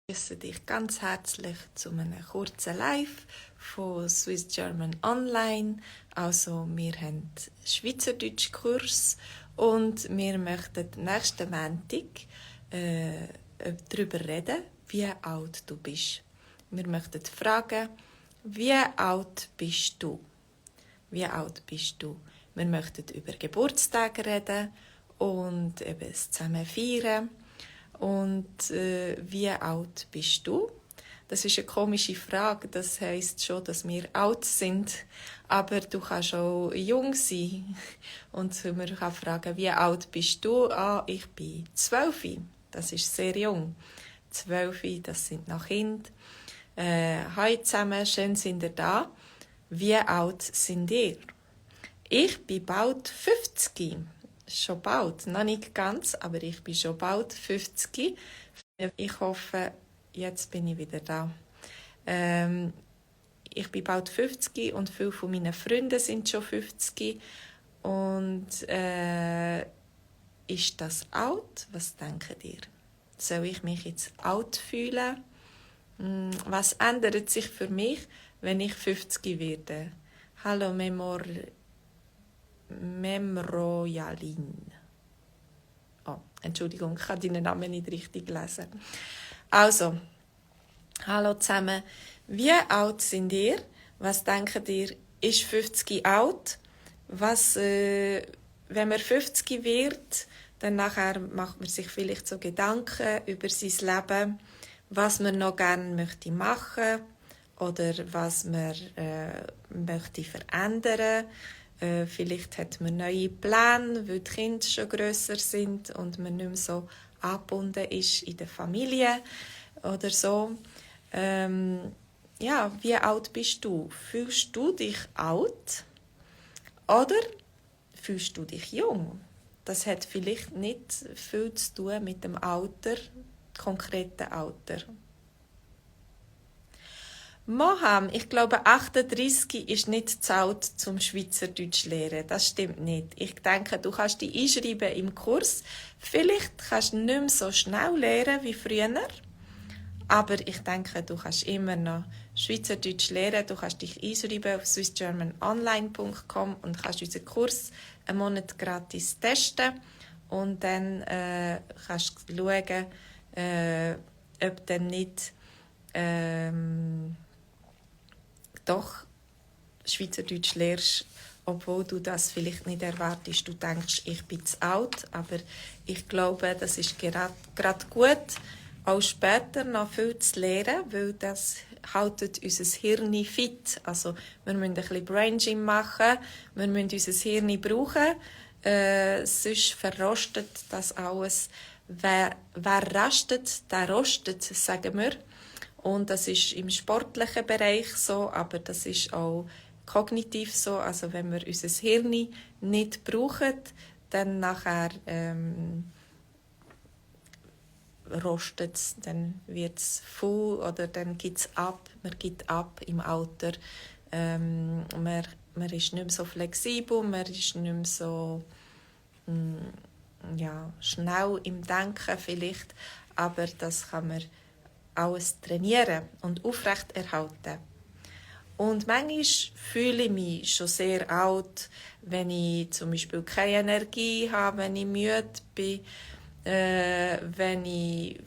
Ich begrüße dich ganz herzlich zu einem kurzen Live von Swiss German Online. Also wir haben Schweizerdeutsch-Kurs und wir möchten nächsten Montag darüber reden, wie alt du bist. Wir möchten fragen, wie alt bist du? Wie alt bist du? Wir möchten über Geburtstage reden und eben das zusammen feiern. Und wie alt bist du? Das ist eine komische Frage. Das heisst schon, dass wir alt sind. Aber du kannst auch jung sein. Und man kann fragen, wie alt bist du? Ah, ich bin 12. Das ist sehr jung. 12, das sind noch Kinder. Hallo zusammen, schön sind ihr da. Wie alt sind ihr? Ich bin bald 50. Schon bald, noch nicht ganz, aber ich bin schon bald 50. Ich hoffe, jetzt bin ich wieder da. Ich bin bald 50 und viele von meinen Freunden sind schon 50. Und ist das alt? Was denkt ihr? Soll ich mich jetzt alt fühlen? Was ändert sich für mich, wenn ich 50 werde? Hallo Memrojalin. Oh, Entschuldigung, ich habe deinen Namen nicht richtig lesen. Also, hallo zusammen. Wie alt sind ihr? Was denkt ihr, ist 50 alt? Wenn man 50 wird, dann nachher macht man sich vielleicht so Gedanken über sein Leben, was man noch gerne möchte machen oder was man möchte verändern. Vielleicht hat man neue Pläne, weil die Kinder schon grösser sind und man nicht mehr so angebunden ist in der Familie oder so. Wie alt bist du? Fühlst du dich alt oder fühlst du dich jung? Das hat vielleicht nicht viel zu tun mit dem Alter, konkreten Alter. Moham, ich glaube 38 ist nicht zu alt zum Schweizerdeutsch lernen. Das stimmt nicht. Ich denke, du kannst dich einschreiben im Kurs. Vielleicht kannst du nicht mehr so schnell lernen wie früher. Aber ich denke, du kannst immer noch Schweizerdeutsch lernen. Du kannst dich einschreiben auf swissgermanonline.com und kannst unseren Kurs einen Monat gratis testen. Und dann kannst du schauen, ob dann nicht doch Schweizerdeutsch lernst, obwohl du das vielleicht nicht erwartest. Du denkst, ich bin zu alt, aber ich glaube, das ist gerade gut, auch später noch viel zu lernen, weil das haltet unser Hirn fit. Also wir müssen ein bisschen Brain Gym machen, wir müssen unser Hirn brauchen, sonst verrostet das alles. Wer rastet, der rostet, sagen wir. Und das ist im sportlichen Bereich so, aber das ist auch kognitiv so. Also wenn wir unser Hirn nicht brauchen, dann nachher rostet es, dann wird es faul oder dann gibt es ab. Man gibt ab im Alter. Man ist nicht mehr so flexibel, man ist nicht mehr so schnell im Denken vielleicht. Aber das kann man alles trainieren und aufrechterhalten. Und manchmal fühle ich mich schon sehr alt, wenn ich zum Beispiel keine Energie habe, wenn ich müde bin, wenn ich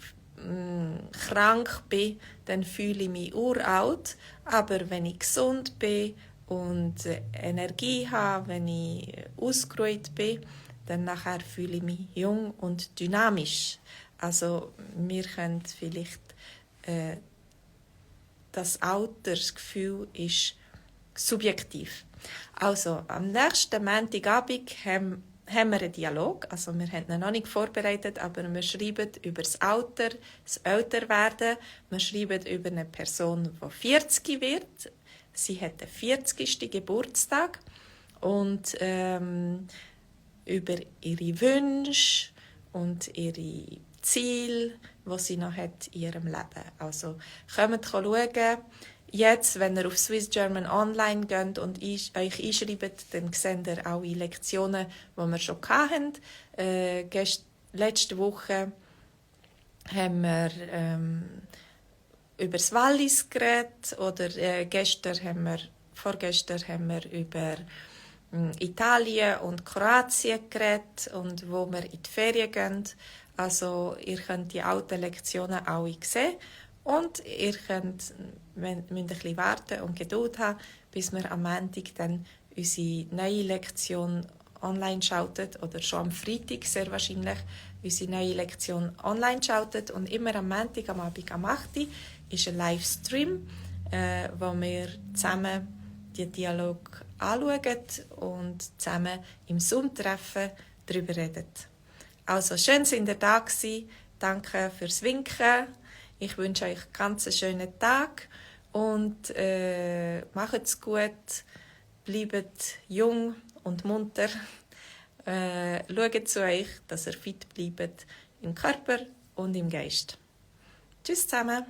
krank bin, dann fühle ich mich uralt. Aber wenn ich gesund bin und Energie habe, wenn ich ausgeruht bin, dann nachher fühle ich mich jung und dynamisch. Also wir können vielleicht das Altersgefühl ist subjektiv. Also, am nächsten Montagabend haben wir einen Dialog. Also, wir haben ihn noch nicht vorbereitet, aber wir schreiben über das Alter, das Älterwerden. Wir schreiben über eine Person, die 40 wird. Sie hat den 40. Geburtstag. Und über ihre Wünsche und ihre Ziele, die sie noch hat in ihrem Leben. Also kommt schauen. Jetzt, wenn ihr auf Swiss German Online geht und euch einschreibt, dann seht ihr alle Lektionen, die wir schon hatten. Letzte Woche haben wir über das Wallis geredet oder vorgestern haben wir über Italien und Kroatien geredet und wo wir in die Ferien gehen. Also ihr könnt die alten Lektionen alle sehen und ihr müsst ein bisschen warten und Geduld haben, bis wir am Montag dann unsere neue Lektion online schaltet oder schon am Freitag sehr wahrscheinlich unsere neue Lektion online schaltet. Und immer am Montag am Abend am 8 Uhr ist ein Livestream, wo wir zusammen den Dialog anschauen und zusammen im Zoom-Treffen darüber reden. Also schön, sind ihr da gewesen. Danke fürs Winken. Ich wünsche euch einen ganz schönen Tag und macht's gut. Bleibt jung und munter. Schaut zu euch, dass ihr fit bleibt im Körper und im Geist. Tschüss zusammen.